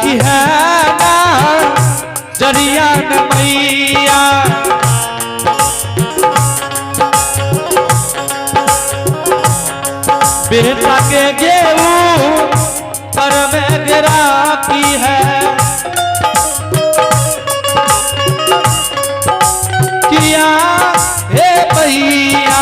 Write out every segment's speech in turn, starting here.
राखी है ना जरिया न मैया। बेटा के गेहूं पर में राखी है। किया हे भैया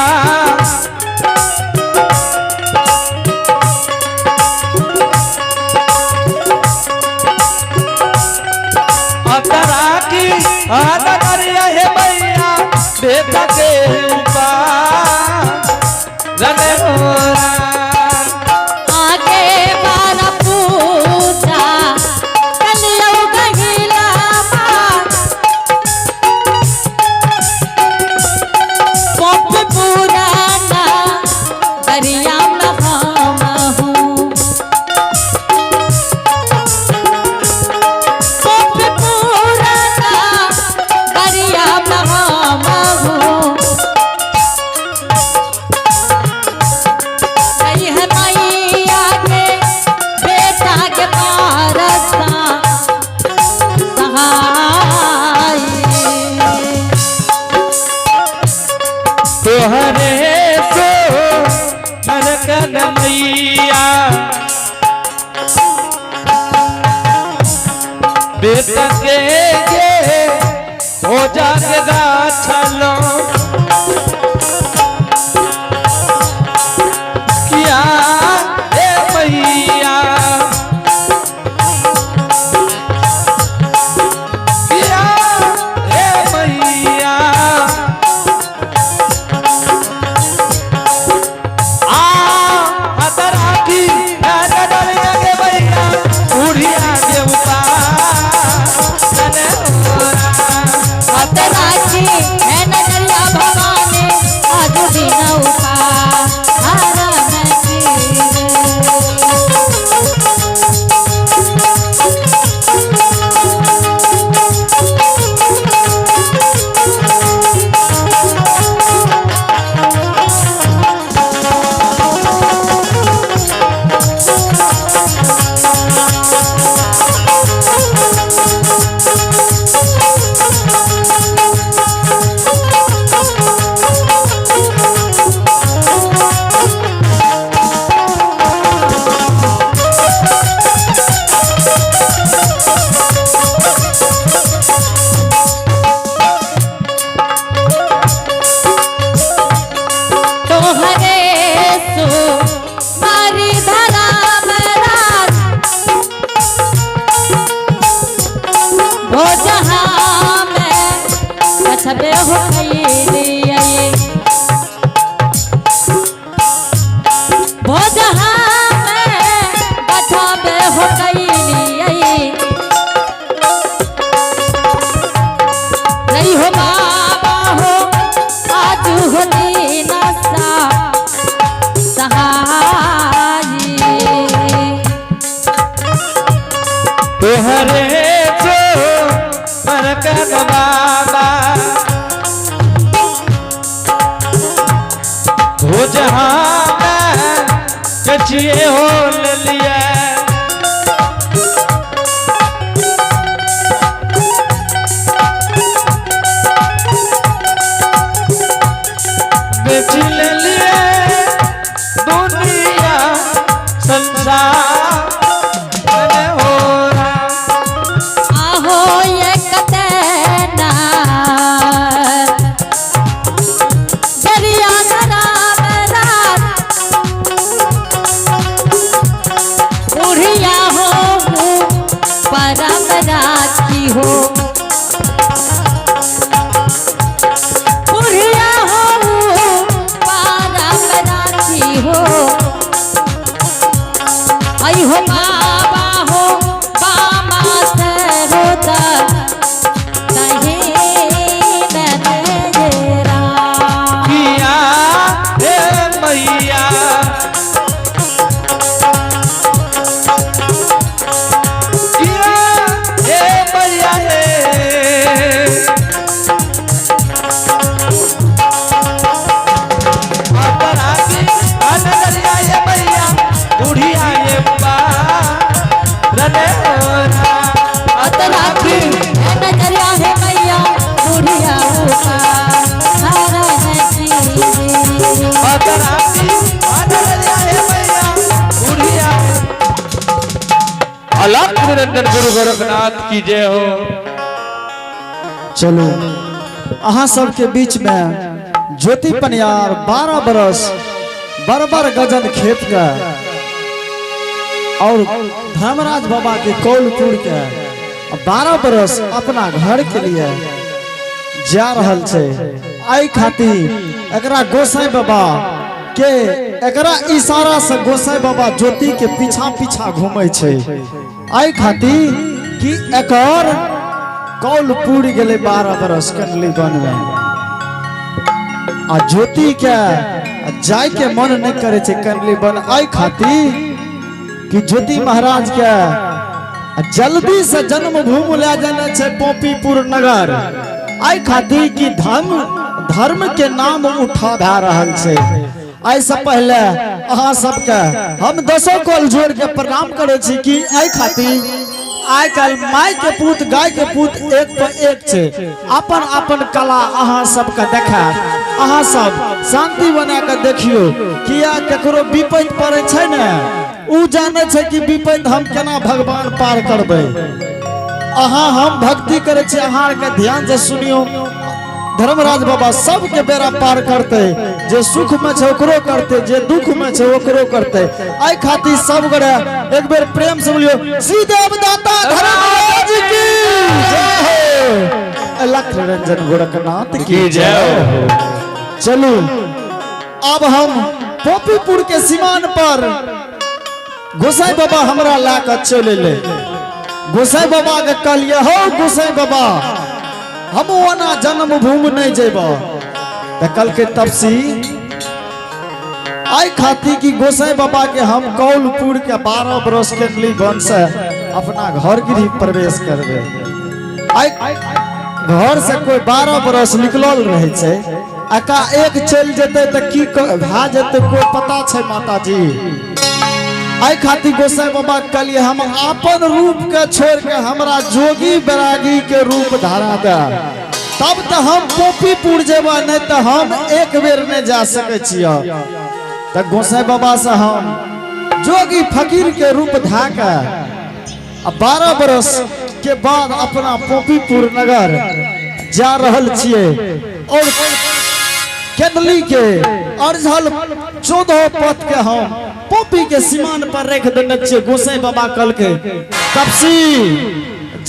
अतरा की नगरिया हे भैया बेटा के ऊपर रने हो आगे बारा पूजा कलियो गहिला पोप पुराना दरिया में हम हूँ। पोप पुराना दरिया में हम हूँ। गई है मैया के बेटा के पारसा सहाय। तोहरे सो नरकन मैया बेटा के गे हो जाग गाछलो किया हे मैया किया हे मैया आ हतरा की नजरिया के भैया उड़िया के ऊपर तने होरा। राखी है नजरिया भवानी आज दिन उपार हर में तोहरे सो मारी धरा बरात हो जहाँ में कछबे हो गई हो जहाँ में कछबे हो गई नहीं हो बाबा हो आज हो दीना सा सहाय। तोहरे सो मरकन बाबा हो जहाँ में कचिए हो लिया बेच ले लिए दुनिया संसार तने हो रहा। आहो ये कतना दरिया धरा बरात निरंजन गुरु गोरखनाथ की जय हो। चलो, अहाँ सबके बीच में ज्योति पनियार 12 बरस बरबर गजन खेप के और धर्मराज बाबा के कौल पूर के 12 बरस अपना घर के लिए जा रहल छै। एहि खातिर एकरा गोसाई बाबा के एकरा इशारा से गोसाई बाबा ज्योति के पीछा पीछा घूमै छै। एहि खातिर कि एकर कौल पूरि गेलै 12 बरस कंडली वन में आ ज्योति के जाय के मन नहीं करे छै कंडली वन। एहि खातिर कि ज्योति महाराज के जल्दी से जन्मभूमि ले जाना छै पोपीपुर नगर। एहि खातिर कि धर्म धर्म के नाम उठा भए रहल छै। एहिसँ पहिले अहाँ सबके हम दसो कॉल जोड़ के प्रणाम करै छी कि एहि खातिर आइ काल्हि माय के पूत गाय के पूत एक पर एक छै। अपन अपन कला अहाँ सबके देखायत। अहाँ सब शांति बना के देखियो, किया केकरो विपैत पड़ै छै ने, उ जानै छै कि विपैत हम केना भगवान पार करबै। अहाँ हम भक्ति करै छी, अहाँ के ध्यान से सुनियो। धर्मराज बाबा सबके बेड़ा पार करते, जे सुख में छै ओकरो करते, जे दुख में छै ओकरो करते। एहि खातिर सब गोरे एक बेर प्रेम से बोलियो, श्री देवदाता धर्मराज की जय हो, अलख निरंजन गोरखनाथ की जय हो। चलू, अब हम पोपीपुर के सीमान पर गोसाई बाबा हमरा ला के चल अयलै। गोसाई बाबा के कहलिए, हो गोसाई बाबा, हम ओना जन्मभूमि नहीं जेब। तऽ कहलकै, तपसी, आइ खातिर कि गोसाई बाबा के हम कौलपुर के 12 बरस के वन से अपना घर गृह प्रवेश करबै। आइ घर से कोई 12 बरस निकलल रहे छै, एका एक चलि जेतै तऽ की भए जेतै, कोई पता छै माताजी? एहि खातिर गोसाई बाबा के कहलिए, हम अपन रूप के छोड़ के हमरा जोगी बैरागी के रूप धारा दे, तब तऽ हम पोपीपुर जेबै, नहीं तऽ हम एक बेर नहीं जा सकै छियै। तऽ गोसाई बाबा से हम जोगी फकीर के रूप धा के आ 12 बरस के बाद अपना पोपीपुर नगर जा रहल छियै और केंदली के अर्झल 14 पथ के हम पोपी के सीमान पर रख देने छियै। गोसाई बाबा कहलकै, तपसी,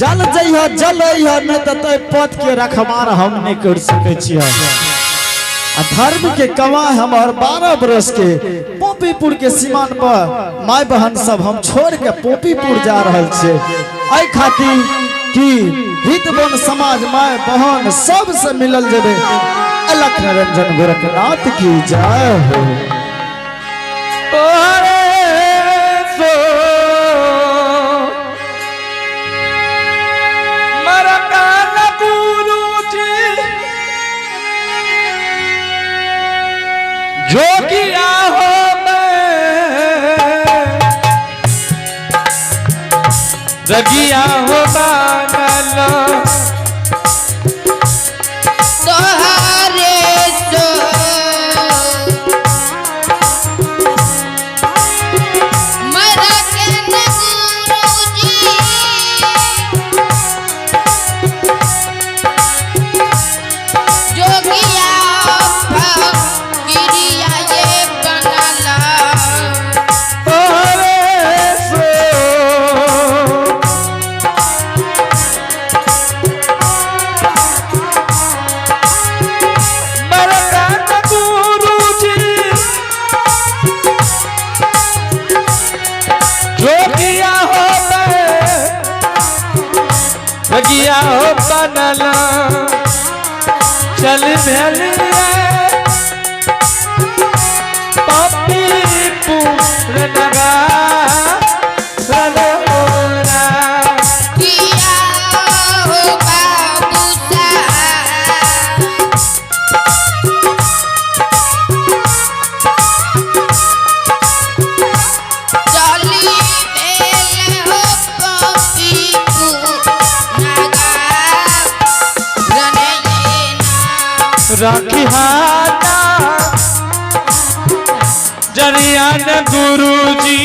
जल जइह जल अइह, नहीं तऽ तै पथ के रखवार हम नहीं कर सकै छियै। आ धर्म के कमाई हमर 12 बरस के पोपीपुर के सीमान पर माय बहन सब हम छोड़ के पोपीपुर जा रहल छियै। एहि खातिर कि हित बन समाज माय बहन सब से मिलल जेबै। अलख निरंजन गोरखनाथ की जय हो। तोहरे सो मरकान गुरु जी जो किया हो मैं रगिया हो बानल। तोहरे सो मरकन गुरुजी जोगिया फकीरिया ये बनला। तोहरे सो मरकान गुरु जी जो किया हो मैं रगिया हो बनल। चल भेलिए पापी पूर नगा होरा। किया हो बाबू साहब चली बेल हो पपीपुर नगा रनेना। राखी हाना जरियान गुरु जी।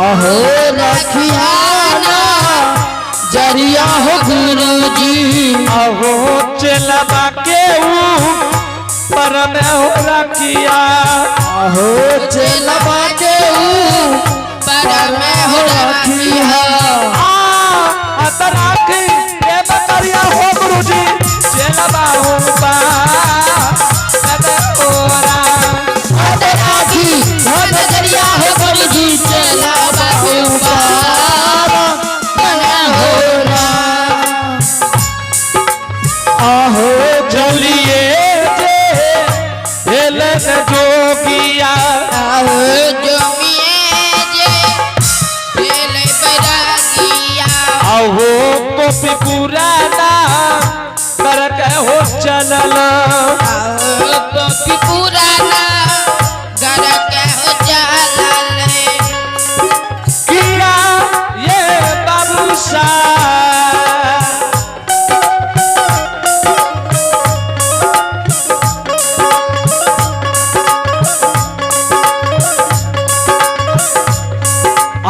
आहो रखियाना। नजरिया हो गुरुजी। अहो चलबा के ऊ पर में हो रखिया। आहो चेलबा के ऊ पर में हो रखिया। आ अतराखी प्रेम करिया हो गुरुजी चलबा हो पा तब ओरा। राखी हो नजरिया हो गुरुजी चला बाबू हो। आहो चलिए जे हेलन जोगिया। आहो जोगिए जे भेलै बैरागिया। अहो गोपी पुराना करके हो चलल। आहो गोपी पुराना घर के हो चलल। किया ये बाबू सा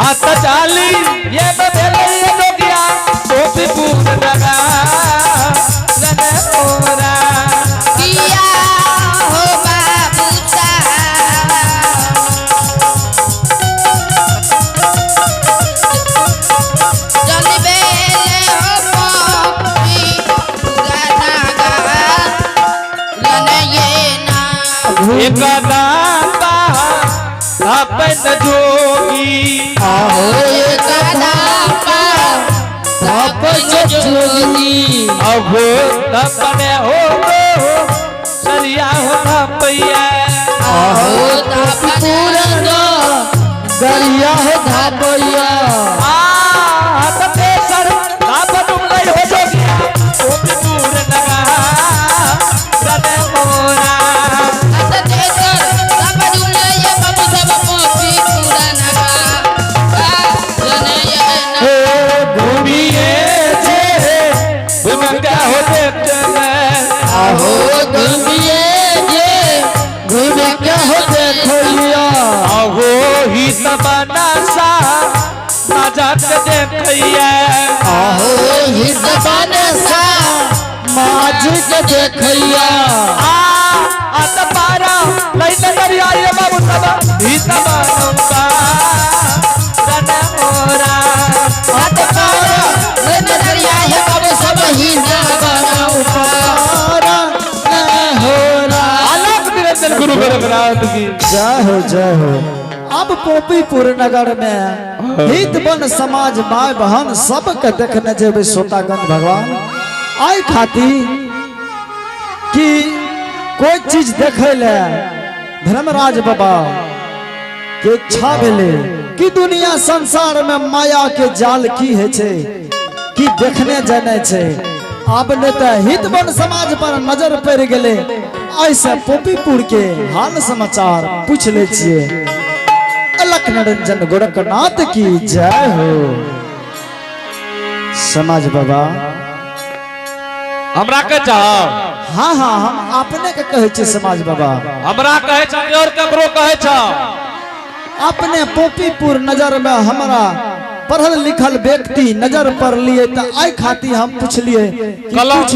आत चाली ये बदले ये जोगिया गोपी पुराना रन ओरा। किया हो बाबू चल बेले हो गोपी पुराना रन ये ना। एक दाता अपन जोगी। आहो एक दाता जोगी। अहो तपने हो गो सरिया हो थपैया। आहो पूरा गरिया हो धापैया। आ तपे सर ताप तुम गई हो जोगिया गोपी पूर नगा रन मोरा। हे घूमिए जे घूम क्या हो देखने। आहो घूमिए जे घूम के हो देखैया। अहो ही तबना सा मजाक देखैया। आहो हित बनसा माझ के देखैया। आ अत पारा लई नजरिया ये बाबू सब ही तबना रन मोरा। अत पारा पारा न हो रा। आलोक निरंजन गुरु गोरखनाथ की जय हो जय हो। अब पोपीपुर नगर में हित बन समाज माय बहन सबके देखने जेबे श्रोतागण भगवान आई खाती कि कोई चीज देखे ले धर्मराज बाबा के इच्छा भेले कि दुनिया संसार में माया के जाल की है छे कि देखने जाने छे। अब ने तो हित बन समाज पर नजर पड़ गेले, ऐसे पोपीपुर के हाल समाचार पूछ ले छिए। अलख निरंजन गोरखनाथ की जय हो। समाज बाबा हमरा के चाह। हाँ हाँ, हम अपने के कहै छियै समाज बाबा। हमरा कहे छह कि और ककरो कहे छह? अपने पोपीपुर नजर में हमरा पढ़ल लिखल व्यक्ति नजर पर लिए तो आई खाती हम पुछलिए कि कलम कुछ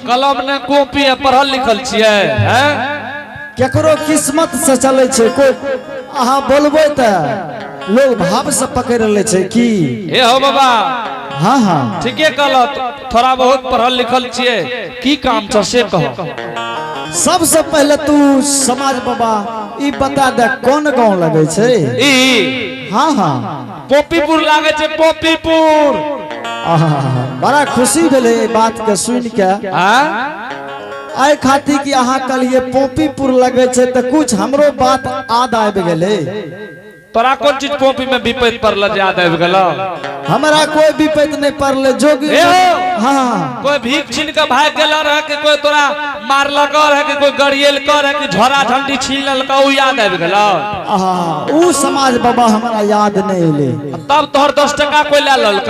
कलम ने कॉपी है, पढ़ल लिखल छियै हैं? केकरो किस्मत से चले छै, कोई अहाँ बोलबै तऽ लोग भाव से पकड़ ले छै की। हे हो बाबा। हाँ हाँ। ठीके कहल, थोड़ा बहुत पढ़ल लिखल छियै, की काम छ से कहो। सबसे पहले तू समाज बाबा ई बता दे कोन गांव लगे छै? ई हाँ हाँ। पोपीपुर लागे छै, पोपीपुर। आहा, बड़ा खुशी भेलै ई बात के सुन के। हाँ। एहि खातिर कि अहाँ कहलिए पोपीपुर लगे छै तऽ कुछ हमरो बात याद आबि गेलै। तोरा कोन चीज पोपी में विपैत पड़ल जे याद आबि गेल? हमरा कोई विपैत नहीं पड़ले जोगी। ए हो। हाँ। कोई भीख छीन के भाग गेल रहे कि कोई तोरा मारलक रहे कि कोई गरियल कर रहे कि झोरा झंडी छीन लेलक, उ याद आबि गेल? आहा, ऊ समाज बाबा हमरा याद नहीं एलै। तब तोहर 10 टका कोई ले लेलक?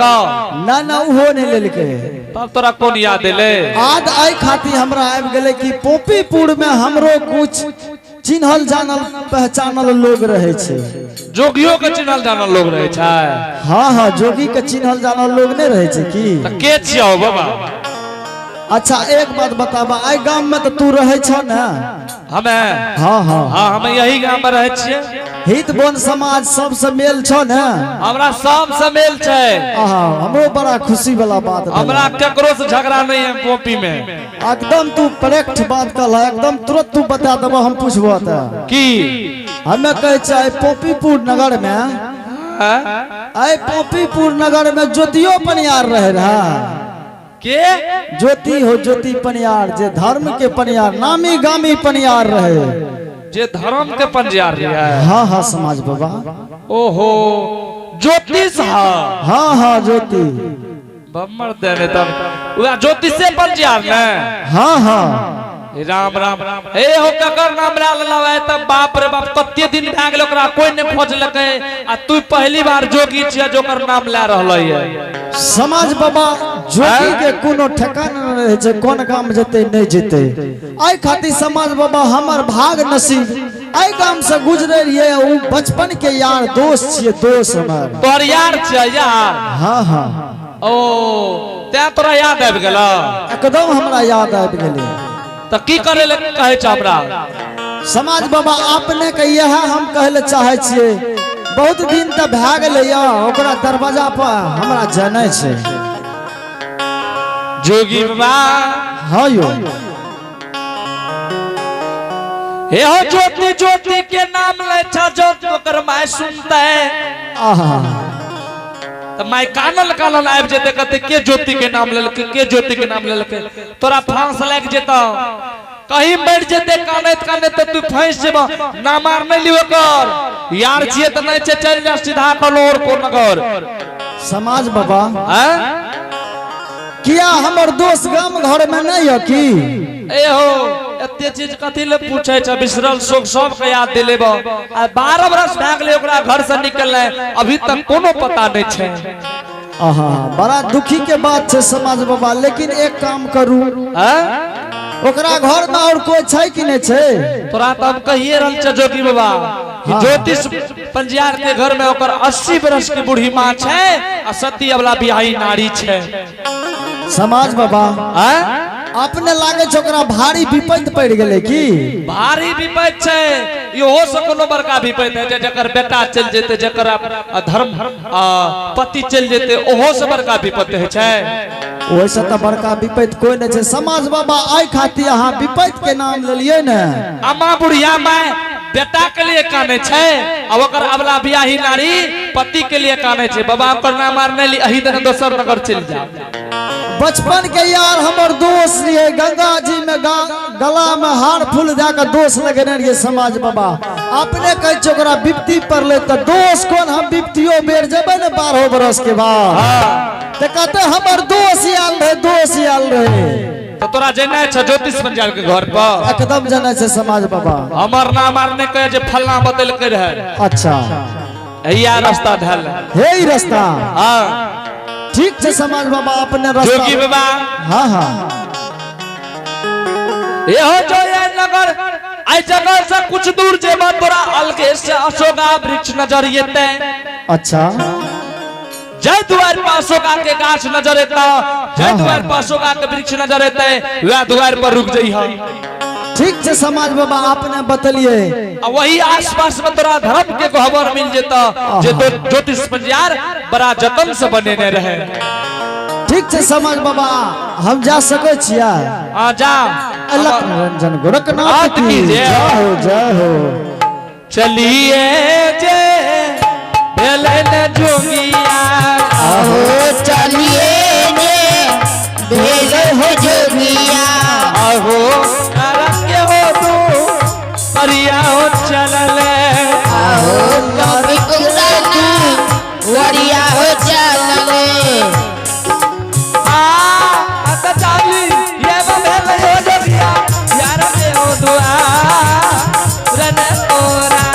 ना ना, उहो नहीं लेलकै। तब तोरा कोन याद एलै? याद आइ खातिर हमरा आबि गेलै कि पोपीपुर में हमरो कुछ चिन्हल जानल पहचानल लोग रहे छै। जोगियो के चिन्हल जानल लोग रहे छै? हाँ हाँ, जोगी के चिन्हल जानल लोग नहीं रहे छै की? तऽ के छियौ बाबा? अच्छा एक बात बताबा, आई गाम में तो तू रहे छ ना? हमे? हाँ हाँ। हाँ, हम यही गाम में रहे छियै। हित बन समाज सबसे मेल छ ना? हमरा सबसे मेल छै। आहा, हमरो बड़ा खुशी वाला बात भेलै। हमरा केकरो से झगड़ा नहीं है कॉपी में। एकदम तू करेक्ट बात कहला, एकदम तुरंत तू बता देबो हम पूछबो त। की? हमें कहे छै पोपीपुर नगर में, हाँ? आई पोपीपुर नगर में ज्योतियो पनियार रहे रहा। के? ज्योति हो, ज्योति पनियार, जे धर्म के पनियार, नामी गामी पनियार रहे। जे धर्म के पंजियार रहे? हाँ हाँ समाज बाबा। ओहो, ज्योतिष? हाँ। हाँ हाँ, ज्योति। बम्मर देने तब वह ज्योतिषे पंजियार ने? हाँ हाँ। राम राम, हे हो, ककर नाम ला लेलौ तब? बाप रे बाप, कते दिन भए गेल ओकरा कोई नहीं खोजलकै आ तू पहली बार जोगी छियै जोकर नाम ला रहलै है। समाज बाबा, ज्योति के कोनो ठेकाना नहि रहे छै, कोन गाम जेतै नहि जेतै। एहि खातिर समाज बाबा, हमर भाग नसीब एहि गाम से गुजरे रहियै, उ बचपन के यार दोस्त छियै, दोस्त हमर। तोहर यार छियै यार? हाँ हाँ। ओ, तें तोरा याद आबि गेल? एकदम हमरा याद आबि गेलै। तऽ की करे ले कहै छ हमरा? समाज बाबा, अपने के इएह हम कहै लए चाहै छियै, बहुत दिन तऽ भए गेलै या, ओकरा दरवाजा पर हमरा जनै छै। जोगी बाबा। हाँ यो। हे हो, ज्योति ज्योति के नाम लै छ जो ओकर माय सुनतै आहा। तऽ माय कानल कानल आबि जेतै, कहतै के ज्योति के नाम लेलकै, के ज्योति के नाम लेलकै? तोरा फांस लागि जेतौ, कहीं मरि जेतै कानैत कानैत तऽ तू फंसि जेबह। नाम आर नहि लियो कर, यार छियै तऽ नहि छै, चलि जा सीधा कोनो और को नगर। समाज बाबा। आँय? किया, हमर दोस्त गाम घर में नहीं है की? ए हो, एते चीज कथी ले पूछे छ? बिसरल शोक सबके याद दिलेब। आ 12 बरस भए गेलै ओकरा घर से निकललै, अभी तक कोनो पता नहि छै। आहा, बड़ा दुखी के बात छै समाज बाबा, लेकिन एक काम करू। आँय? ओकरा घर में और कोई छै कि नहीं छै? तोरा तऽ हम कहिए रहल छै जोगी बाबा कि ज्योतिष पंजियार के घर में ओकर 80 बरस के बूढ़ी माँ छै आ सती अबला बिहाई नारी छै। समाज बाबा। आँय? अपने लागे छै ओकरा भारी विपत्ति पड़ि गेलै की? भारी विपत्ति छै। इहो से कोनो बड़का विपत्ति है जे जकर बेटा चलि जेतै, जकर धर्म पति चलि जेतै, ओहो से बड़का विपत्ति होइ छै? ओहिसँ तऽ बड़का विपत्ति कोई नहीं छै समाज बाबा। आइ खातिर अहाँ विपत्ति के नाम लेलियै ने। अम्मा बुढ़िया माय बेटा के लिए काने छै आ ओकर अबला बियाही नारी पति के लिए काने छै। बाबा, ओकर नाम आर नहि ली, अही दने दोसर नगर चलि जाओ। बचपन के यार हमर दोस्त रहिए, गंगा जी में गला में हार फूल दए के दोस्त लगेने रहिए। समाज बाबा, अपने कहै छै ओकरा विपत्ति पड़लै तऽ दोस्त कोन, हम विपत्तियो बेर जेबै ने 12 बरस के बाद तऽ कहते हमर दोस्त आयल रहे, दोस्त आयल रहे। तो तोरा जेनाइ छै ज्योतिष पंजियार के घर पर? एकदम जनै छै समाज बाबा। हमर नाम आर नहि कहे जे फलना बतेलकै रहे। अच्छा। हैया रास्ता धल। हे, ई रास्ता? हाँ। ठीक छै समाज बाबा, अपने रास्ता। जोगी बाबा। हाँ हाँ। एहो जो ये नगर आई जगह से कुछ दूर जेबा, तोरा अलगे से अशोका वृक्ष नजर एतै। अच्छा। जय दुआर पर अशोका के गाछ नजर एतौ, जय दुआर पर अशोका के वृक्ष नजर एतै, वएह दुआर पर रुक जइह। ठीक छै समाज बाबा, अपने बतलिए। आ वही आसपास में तोरा धर्म के गहबर मिल जेता जे ज्योतिष पंजियार बड़ा जतन से बनेने रहे। ठीक छै समाज बाबा, हम जा सकै छियै? हाँ, जा। अलख निरंजन गोरखनाथ नाथ की की जय। जय हो, जय हो। चलिए जे भेलै ने जोगिया। अहो चलिए जे भेल हो जोगिया। अहो के हो तू अरिया हो चलल। अहो कभी कुंदना वरिया हो चलले। आ अत चाली ये भेल हो जोगिया, यार के हो दुआ रन तोरा।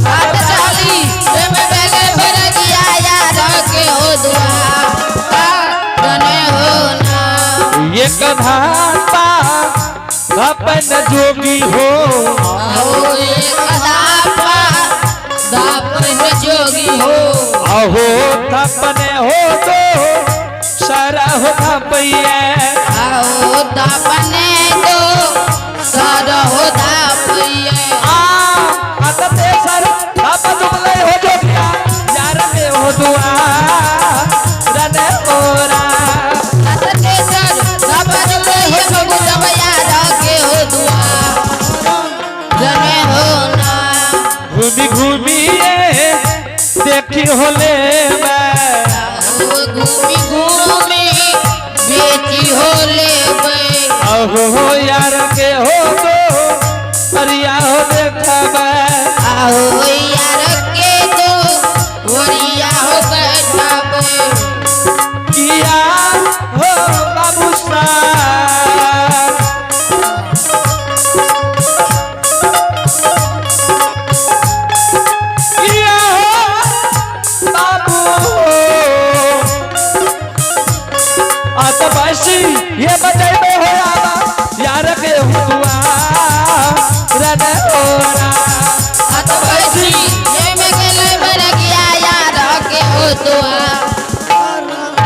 हाथ चाली प्रेम बेले भरगिया, यार के हो दुआ रने हो ना। ये कधाता धप धापन जोगी हो। आओ एक दापा दापन जोगी हो। अहो थापने हो तो सारा हो थापैया। आओ दापने दो सर हो दापैया। आ अतते सर थाप दुबले हो जोगिया यार में हो दुआ रने ओरा। अतते सर दापा दुबले हो जोगी सब यार के हो दुआ रने हो ना। घूमी घूमी ये देखी होले मैं। आओ घूमी घूमी बेटी हो ले। अहो यार के हो दो अरिया हो देखबे। आओ यार के दो वरिया हो बैठाबे। किया हो बाबू साहब किया हो बाबू अत बसी ये बजाइबे हो आबा यार के हुआ रन ओरा। अत बसी ये में गेले बरगिया यार के हो दुआ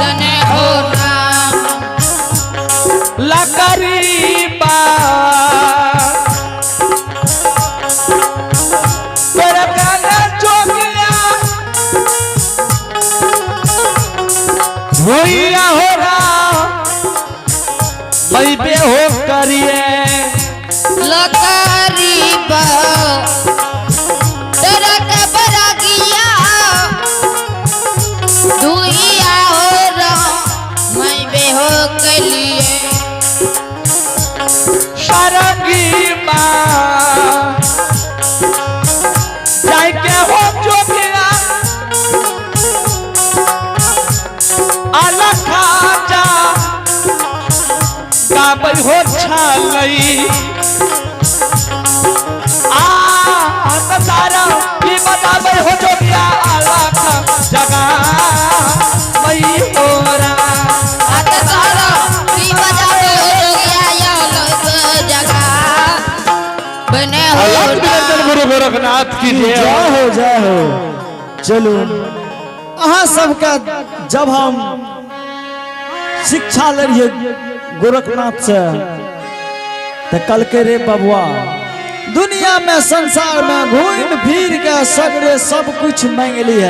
रने हो ना। लकरी बा तेरा काना चोकिया भुइया हो रहा मैं बे हो करिए। लकरी बा तेरा के बरगिया दुइया हो रहा मैं बेहो के लिए। सारंगी माँ जाय के हो चोकिया अलखा जा गाबै हो छलई आ त सारा की बताबै हो जोगिया अलख जगा मई होरा। अत सारा की बजावे हो जोगिया या लोग जगा बने हो अलख ना। निरंजन गुरु गोरखनाथ की जय। जय हो जय हो। चलू अहाँ सबके जब हम शिक्षा ले रहिए गोरखनाथ से तो कल के रे बबुआ दुनिया में संसार में घूम फिर के सगरे सब कुछ मांग ली है।